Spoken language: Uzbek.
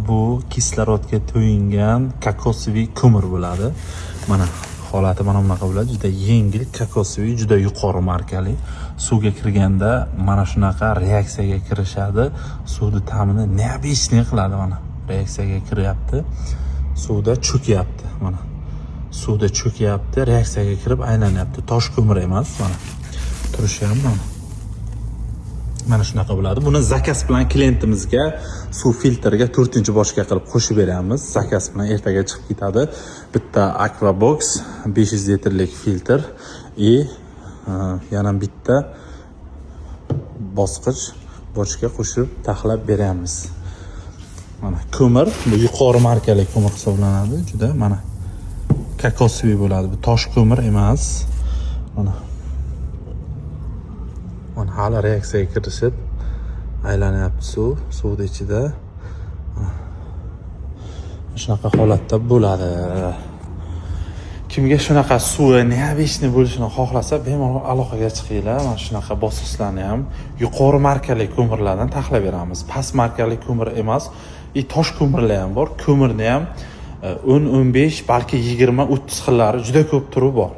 Bu kislorodga to'yingan кокосовый ko'mir bo'ladi. Mana, holati mana bunaqa bo'ladi. Juda yengil, кокосовый, juda yuqori markali. Suvga kirganda mana shunaqa reaksiyaga kirishadi. Suvni ta'mini необычный qiladi mana. Reaksiyaga kiryapti. Suvda cho'kyapti mana. Suvda cho'kyapti, reaksiyaga kirib aylanyapti. Tosh ko'mir emas mana. Turishi ham mana. Mana shunaqa bo'ladi. Buni заказ bilan klientimizga suv filtriga to'rtinchi bochka qilib qo'shib beramiz. Заказ bilan ertaga chiqib ketadi. Bitta Aquabox 500 litrlik filtr и yana bitta bosqich bochka qo'shib taxlab beramiz. Mana ko'mir, bu yuqori markali ko'mir hisoblanadi. Juda mana кокосовый bo'ladi. Bu tosh ko'mir emas. Mana. Mana hali reaksiyaga kirishib aylanyapti suv, suvni ichida. Mana shunaqa holatda bo'ladi. Kimga shunaqa suvi необычный bo'lishini xohlasa, bemalol aloqaga chiqinglar. Mana shunaqa bosqichlarni ham yuqori markali ko'mirlardan taxlab beramiz. Past markali ko'mir emas, и tosh ko'mirlar ham bor. Ko'mirni ham 10, 15, balki 20, 30 xillari, juda ko'p turi bor.